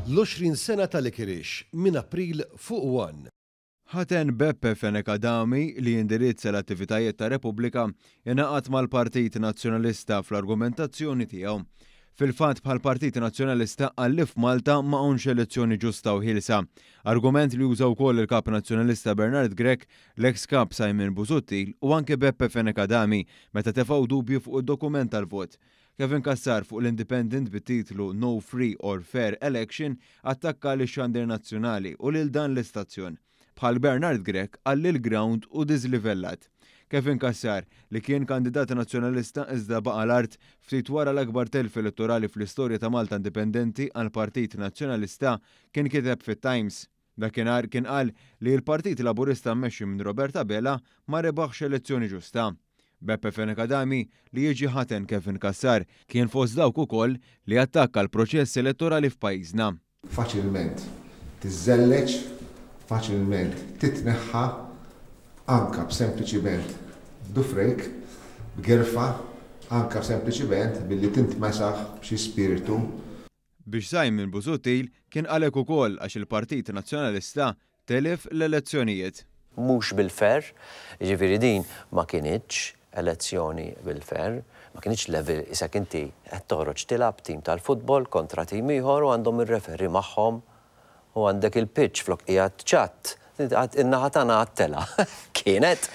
L-20 sena ta' Licorice minn April fuq One. Ħaten Beppe Fenech Adami, li jindirizza l-attivitajiet ta' Repubblika, ingħaqad mal-Partit Nazzjonalista fl-argumentazzjoni tiegħu. Fil-fatt bħall-Partit Nazzjonalista qal li f'Malta ma hawnx elezzjoni ġusta u ħielsa. Argument li uża wkoll il-Kap Nazzjonalista Bernard Grech, l-eks Kap Simon Busuttil u anke Beppe Fenech Adami meta tefgħu dubji fuq id-dokument tal-vot. Kevin Cassar fuq l-Independent bit-titlu No Free or Fair Election attakka lix-xandir nazzjonali u lil dan l-istazzjon. Bħal Bernard Grech qal li l-ground hu diżlivellat. Kevin Cassar, li kien kandidat Nazzjonalista iżda baqa' l-art ftit wara l-akbar telf elettorali fl-istorja ta' Malta Indipendenti għall-Partit Nazzjonalista, kien kiteb fit-Times. Dakinhar kien qal li l-Partit Laburista mmexxi minn Robert Abela ma rebaħx elezzjoni ġusta. Beppe Fenech Adami, li jiġi ħaten Kevin Cassar, kien fost dawk ukoll li attakka l-proċess elettorali f'pajjiżna. Faċilment tiżżelleġ, faċilment titneħħa anke b'sempliċiment b'dufrejk, b'gerfa, anke sempliċiment billi tintmesaħ b'xi spirtu. Biex Simon Busuttil kien qal hekk ukoll għax il-Partit Nazzjonalista telef l-elezzjonijiet. Mhux bil-fair, jiġifieri din ma kinitx elezzjoni bil-fair, ma kinitx level isek inti qed toħroġ tilgħab tim tal-futbol kontra tim ieħor u għandhom ir-referee magħhom u għandek il-pitch flok qiegħed ċatt, in-naħa tagħna għat-telgħa kienet.